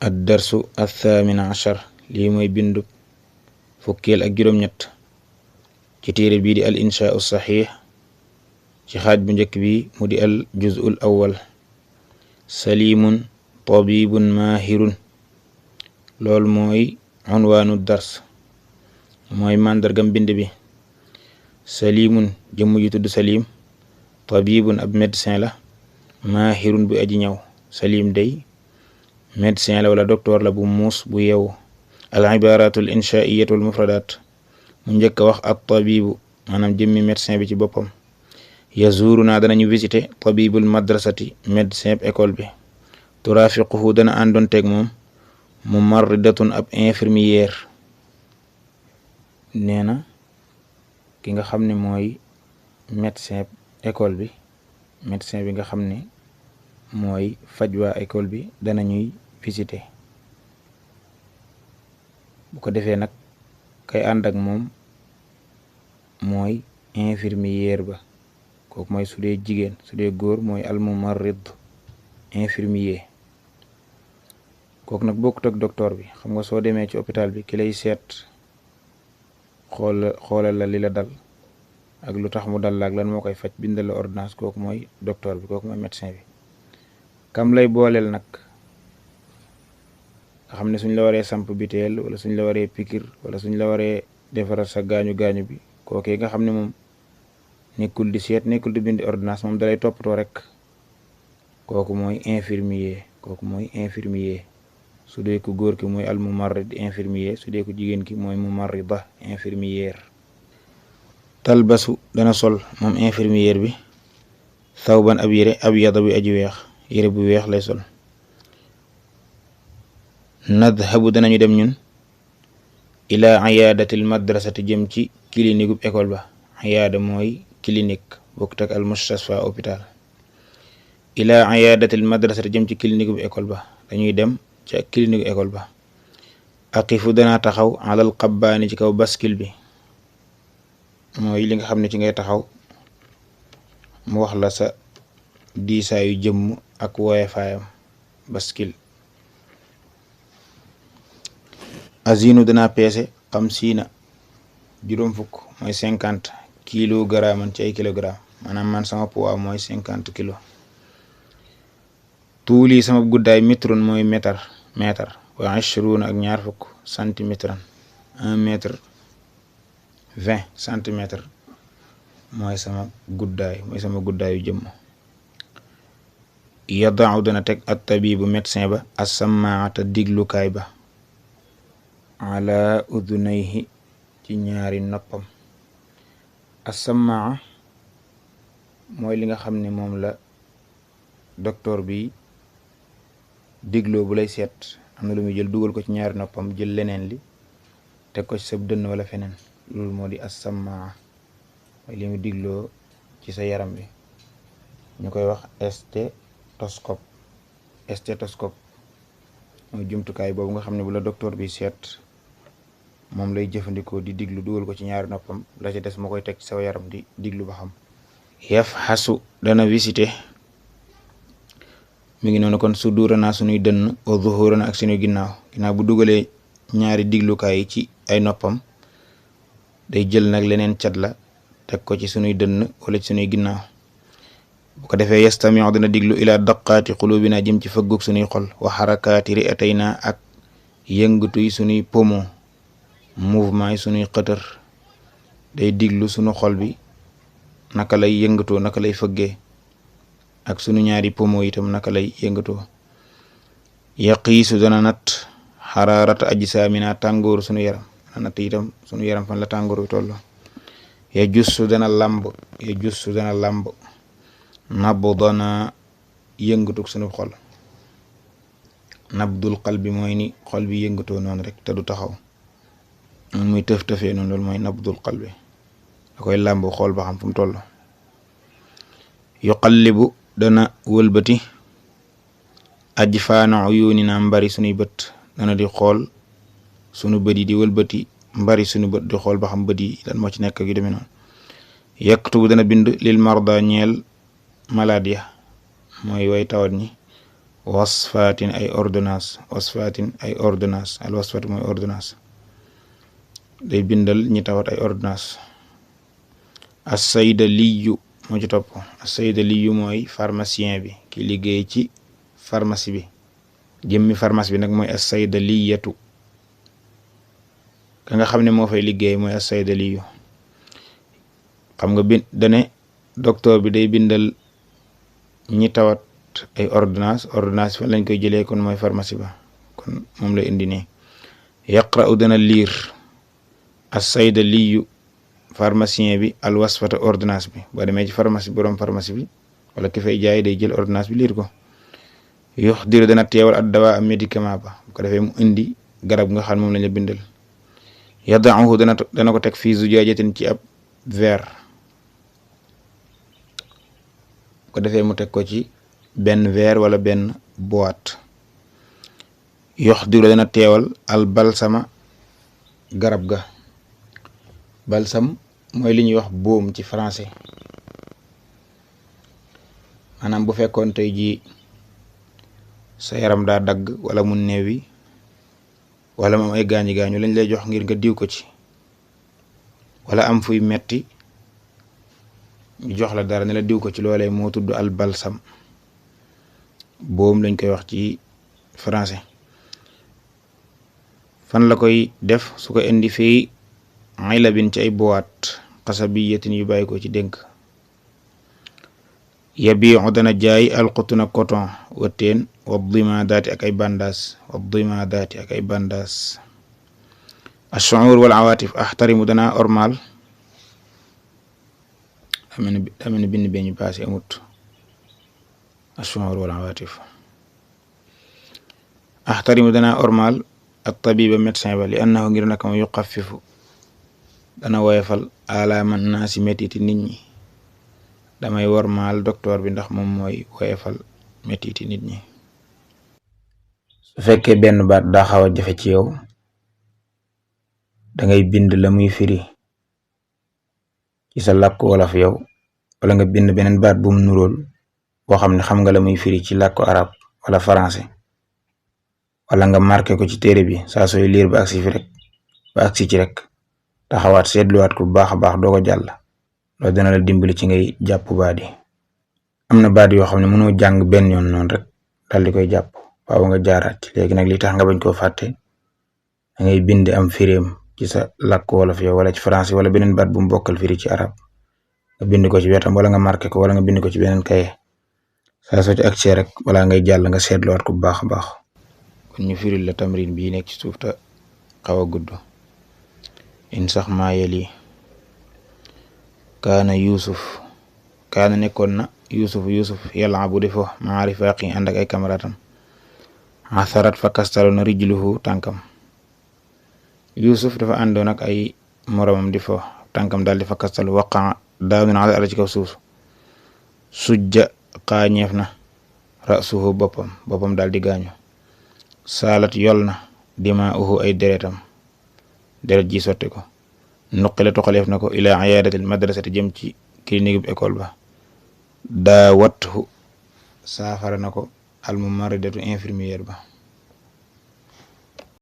ad-darsu ath-thamin ashar lii mooy bindu fukkeel ak juróom-ñett ci téere bii di al inshaa'u saxiix ci xaaj bu njëkk bi mu di al juz'ul awwal salimun tabibun maahirun loolu mooy unwaanu dars mooy màndargam bind bi. salimun jëmm ju tudd salim, tabibun ab médecin la, maahirun bu aji ñaw. salim day médecin la wala docteur la bu muus bu yeewu. al ibaratul insha'iyatu wal mufradat mu njëkk a wax at tabibu maanaam jëmmi médecin bi ci boppam. yazuruna danañu visité tabibul madrasati médecin école bi. turafiquhu dana àndoon teeg moom mumarridatun ab infirmière. nee na ki nga xam ne mooy médecin école bi, médecin bi nga xam ne mooy faj waa école bi danañuy visité. bu ko defee nag kay ànd ak moom mooy infirmière ba, kooku mooy su dee jigéen. su dee góor mooy almumarrid infirmier. kooku nag bokkut ak docteur bi. xam nga soo demee ci hôpital bi ki lay seet xoolal la li la dal ak lu tax mu dal la ak lan moo koy faj, bindal la ordonnance, kooku mooy docteur bi, kooku mooy médecin bi. kam lay booleel nag nga xam ne suñ la waree samp biteel wala suñ la waree pikir wala suñ la waree defaral sa gaañu bi, kookee nga xam ne moom nekkul di seet, nekkul di bind ordonnance, moom dalay toppatoo rek, kooku mooy infirmier. su dee ku góor ki mooy al mumarrid infirmier, su dee ku jigéen ki mooy mumarrida infirmière. talbasu dana sol moom infirmière bi thawban ab yére abyada bi aji weex, yére bu weex lay sol. nadhabu danañu dem ñun ila iyaadatil madrasati jëm ci clinique bu école ba. iyaada mooy clinique, bokkut ak al mustasfa hôpital. ila iyaadatil madrasati jëm ci clinique bu école ba, dañuy dem ci clinique école ba. aqifu dana taxaw alal qabbaani ci kaw baskil bi, mooy li nga xam ne ci ngay taxaw mu wax la sa diisaayu jëmm ak woyofaayam. baskil. azinu dana peese 50 juróom fukk mooy 50 kilogramme ci ay kilogramme, maanaam man sama poids mooy 50 kilo. tuuli sama guddaay mitrun mooy mètre wa 20 ak 20 centimètre 1 mètre 20 centimètre mooy sama guddaayu jëmm. yadau dana teg at tabibu médecin ba as-samaata diglukaay ba ala udunayhi ci ñaari noppam. as-samaa mooy li nga xam ne moom la docteur bi digloo bu lay seet. am na lu muy jël dugal ko ci ñaari noppam, jël leneen li teg ko ci sa dënn wala feneen, loolu moo di as-samaa, mooy li mu digloo ci sa yaram bi. ñu koy wax stéthoscope mooy jumtukaay boobu nga xam ne bu la docteur bi seet moom lay jëfandikoo di diglu, dugal ko ci ñaari noppam, la ci des moo koy teg ci sa yaram di diglu ba xam. yafxasu dana visité, mi ngi noonu kon sudurana sunuy dënn wa zuhurana ak sunuy ginnaaw bu dugalee ñaari diglukaay yi ci ay noppam, day jël nag leneen cat la teg ko ci sunuy dënn wala ci sunuy ginnaaw. bu ko defee yastamiu dana diglu ila daqaati qulubina jëm ci fëggug sunuy xol, wa xarakaati ri'atayna ak yëngatuy sunuy poumon, mouvement yi sunuy xëtër. day diglu sunu xol bi naka lay yëngatoo, naka lay fëggee, ak sunu ñaari poumon itam naka lay yëngatoo. yaqiisu dana nat xaraarata ajsaamina tàngooru sunu yaram, dana natt itam sunu yaram fan la tàngoor wi toll. yajussu dana lamb nabdana yëngatug sunu xol. nabdul qalbi mooy ni xol bi yëngatoo noonu rek te du taxaw, noonu muy tëf-tëfee noonu, loolu mooy nabdul qalbi. da koy làmb xool ba xam fu mu toll. yuqallibu dana wëlbati ajfaana uyunina mbari sunuy bët, dana di xool sunu bët yi di wëlbati mbari sunu bët di xool ba xam bët yi lan moo ci nekk yu demee noonu. yaktubu dana bind lil marda ñeel malade ya, mooy way tawat ñi, wasfatin ay ordonnance al wasfatu mooy ordonnance day bindal ñi tawat ay ordonnance. as-saydaliyu moo ci topp. as-saydaliyu mooy pharmacien bi ki liggéey ci pharmacie bi. jëmmi pharmacie bi nag mooy as-saydaliyatu ka nga xam ne moo fay liggéey mooy as-saydaliyu. xam nga dane docteur bi day bindal ñi tawat ay ordonnance fan lañ koy jëlee kon mooy pharmacie ba, kon moom lay indi nii. yaqra'u dana liir as-saydaliyu pharmacien bi al wasfata ordonnance bi. boo demee ci pharmacie borom pharmacie bi wala ki fay jaay day jël ordonnance bi liir ko. yuxdiru dana teewal ad dawaa médicament ba, bu ko defee mu indi garab nga xam moom lañ la bindal. yada'uhu dana ko teg fii zujaajatin ci ab verre, bu ko defee mu teg ko ci benn verre wala benn boîte. yuxdiru dana teewal al balsama garab ga. balsam mooy li ñuy wax baume ci français. maanaam bu fekkoon tey jii sa yaram daa dagg wala mu neewi wala moom ay gaañu lañ lay jox ngir nga diw ko ci, wala am fuy metti ñu jox la dara ne la diw ko ci, loolee moo tudd al balsam. baume lañ koy wax ci français. fan la koy def su ko indi fii ilabin ci ay boîte qasabiyatin yu bàyyi ko ci dénk. yabiu dana jaay alqutuna coton wëtteen wa dimaadaati ak ay bandaas. ash-shu'ur wal awaatif ahtarimu dana ormal. amene bind bee ñu passé amut ash-shu'ur wal awaatif. ahtarimu dana ormal at-tabiba médecin ba li annahu ngir naka ma yuqaffifu dana woyefal alaaman naasi metiti nit ñi. damay wormaal docteur bi ndax moom mooy woyefal metiti nit ñi. su fekkee benn baat daa xaw a jafe ci yow dangay bind la muy firi ci sa làkk wolof yow, wala nga bind beneen baat bu mu nuróol boo xam ne xam nga la muy firi ci làkku arab wala français, wala nga marqué ko ci téere bi saa sooy liir ba agsi ci rek taxawaat seetluwaat ko bu baax a baax doo ko jàll. loolu dana la dimbali ci ngay jàpp baat yi. am na baat yoo xam ne mënoo jàng benn yoon noonu rek dal di koy jàpp, waaw nga jaaraat ci. léegi nag li tax nga bañ koo fàtte da ngay bind am firéem ci sa làkk wolof yow wala ci français wala beneen baat bu mu bokkal firi ci arab nga bind ko ci wetam, wala nga marqué ko, wala nga bind ko ci beneen kaye. saa soo ci agsee rek wala ngay jàll nga seetluwaat ko bu baax a baax. kon ñu firil la tamrin bii nekk ci suuf te xaw a gudd. in sax maa yeli kaana nekkoon na yusuf yal'abu di fo maa rifaaqi ànd ak ay kamaratam. asarat fa kastalu na rijluhu tànkam. yusuf dafa àndoon ak ay moromam di fo, tànkam daal di fa kastalu waqa daanu ala ardi ci kaw suuf. sujja xaañeef na rasuhu boppam daal di gaañu. saalat yol na dimaa'uhu ay deretam, deret ji sotti ko. nuqila toxaleef na ko ila iyaadatil madrasati jëm ci clinique bu école ba. daawathu saafara na ko al mumarridatu infirmière ba.